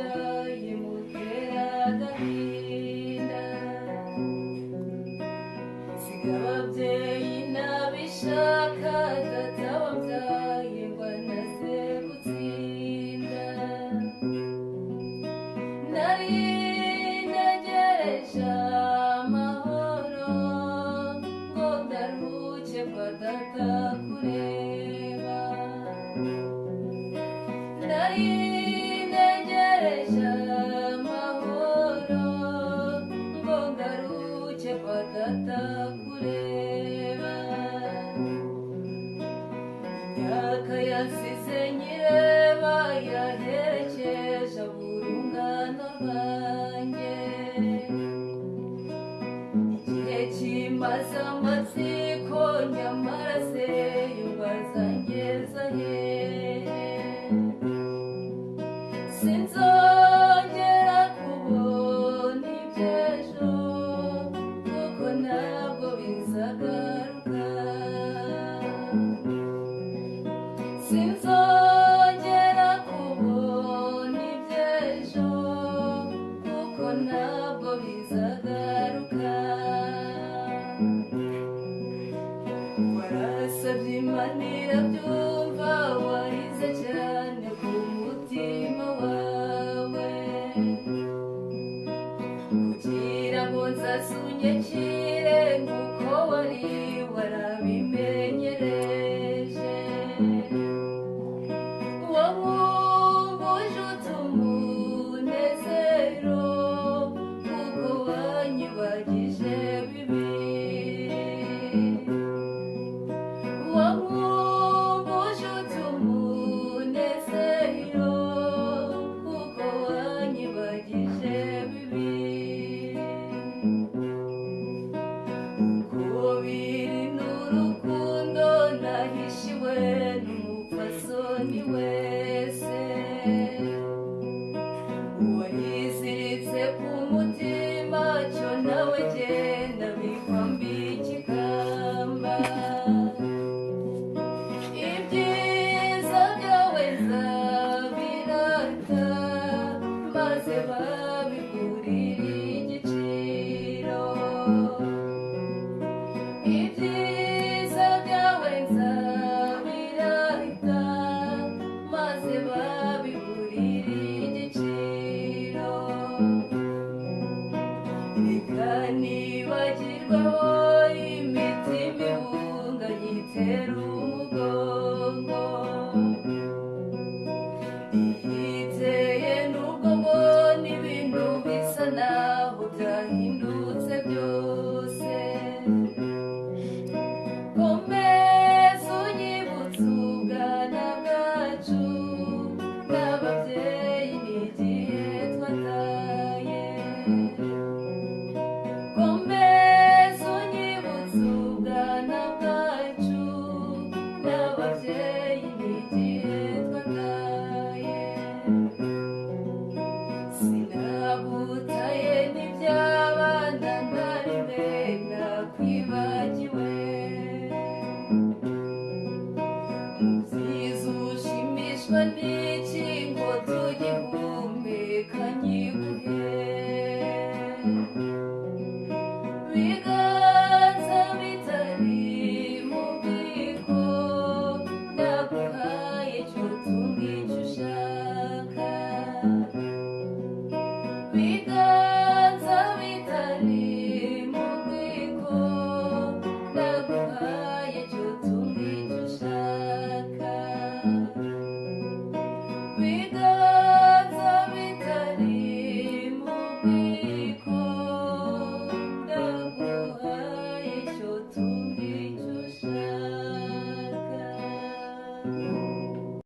wambyaye mutera agahinda. Siga ababyeyi nabishaka, data wambyaye ngo anaze gutsinda. Nari ntegereje amahoro ngo ndaruhuke kwa data kureba. Nari ntegereje amahoro ngo ngaruke kwa data kureba. Imyaka yansize nyireba yaherekeje urungano rwanjye. Igihe kimaze amatsiko nyamara se yubazangeza hehe? Sinzongera kubona iby'ejo kuko ntabwo bizagaruka. Sinzongera kubona iby'ejo kuko ntabwo bizagaruka. Warasabye Imana irabyumva, warize cyane ku mutima wawe kugira ngo nzasunyekire nk'uko wari warabimenyereje. Wankumbuje utumunezero kuko wanyibagije bibi. Wankumbuje utumunezero kuko wanyibagije bibi. Uko biri n'urukundo nahishiwe n'umupfasoni wese, uwayiziritse ku mutima cyo nawe genda bikwambika ikamba. Ibyiza byawe nzabirata maze babigurire igiciro. Ibyiza byawe nzabirata maze babigurire igiciro. Reka nibagirweho imitima ibunganye itera umugongo. Iteye n'ubwo mbona ibintu bisa naho byahindutse byose. Komeza unyibutse ubwana bwacu n'ababyeyi n'igihe twataye. Komeza unyibutse ubwana bwacu n'ababyeyi n'igihe twataye. Sinabutaye n'iby'abana na rimwe nakwibagiwe. Mu byiza ushimishwa n'iki ngo tugihumeka nyiguhe?